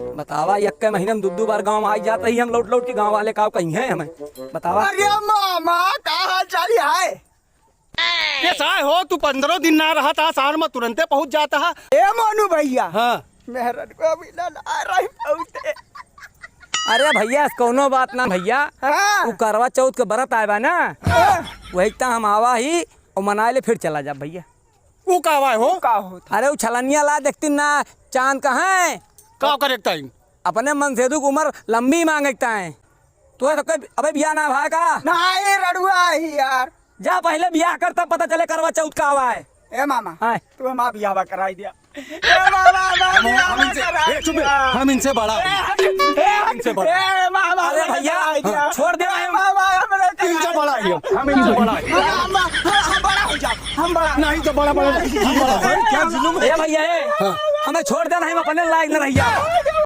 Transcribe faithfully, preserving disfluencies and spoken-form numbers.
बतावा, यक्के महीने में दू दू बार गाँव आई जात रही हम लौट लौट के, गाँव वाले का कहीं हैं हमें? बतावा। अरे मामा, का हाल चाल है? ये साय हो, तू पन्द्रह दिन ना रहा था, साल में तुरंते पहुँच जाता है। ए मोनू भैया। हाँ। मेहरन को अभी ना, ना रही पहुँचे। अरे भैया, कौनो बात ना भैया। हाँ। उ करवा चौथ के बरत आए बा ना, हाँ। वही ता हम आवा ही और मनाए ले फिर चला जा भैया। उ का आवा हो? का होत? अरे उ छलनिया ला देखती ना, चांद कहाँ है? का करे के टाइम? अपने मनसेधू की उम्र लंबी मांगे के टाइम। तू तो कोई अबे बियाह ना भा का? ना, ये रड़ुआ ही यार। जा पहले बियाह कर, तब पता चले करवा चौथ का आवा है। ए मामा, हाँ। तू हमार बियाह कराई दिया। ए मामा, हमार हम, बियाह हम इनसे, कराई ए, चुप बे, दिया। हम इनसे बड़ा है। ए, इनसे बड़ा। ए मामा, अरे भैया, कराई दिया। छोड़ दे ए भाई। मामा, हमरे इनसे बड़ा है। हम इनसे बड़ा है। मामा, हम बड़ा हो जाओ, हम बड़ा। नहीं तो बड़ा, बड़ा, हम बड़ा। क्या जुलुम है? ए भैया, ए, हाँ। हमें छोड़ दे, नहीं, हम अपने लायक न रहिया।